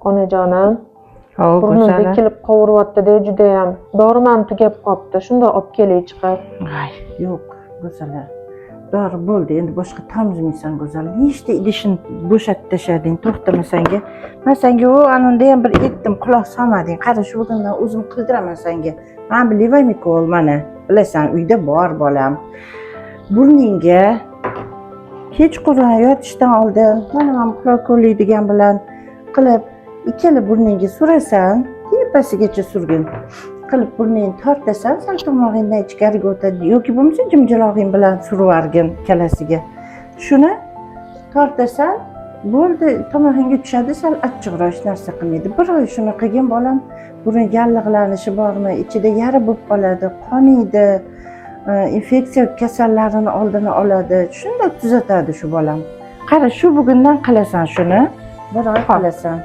Onajonim, Hov, burnim Go'zala. Bekilib qovuryapti-da judayam. Dorim ham tugab qolibdi. Shundoq olib kelay chiqib. Ay, yo'q, Go'zala. Dori bo'ldi, endi boshqa tomizmaysan, Go'zal. Nechta idishini bo'shatib tashlading, to'xtamasanga. Man senga u anunda ham bir aytdim, quloq solmading. Qara, shu bugundan o'zim qildiraman senga. Mana bu levamikol mana, bilasan, uyda bor, bolam. Burningga kechqurun yotishdan oldin mana bu degan bilan qilib ikkala burningga surasan, tepasigacha surgin. Qilib burningni tortasan, sal tomog'ingdan ichkariga o'tadi yoki bo'lmasa jimjilog'ing bilan survargin ikkalasiga. Shuni tortasan, bo'ldi, tomog'ingga tushadi, sal achchiqroq, hech narsa qilmaydi. Bir oy shuni qilgin, bolam. Burun yallig'lanishi bormi, ichida yara bo'lib qoladi, qoniydi, infeksiya kasallarini oldini oladi, shunday tuzatadi shu, bolam. Qara, shu bugundan qilasan shuni, bir oy qilasan.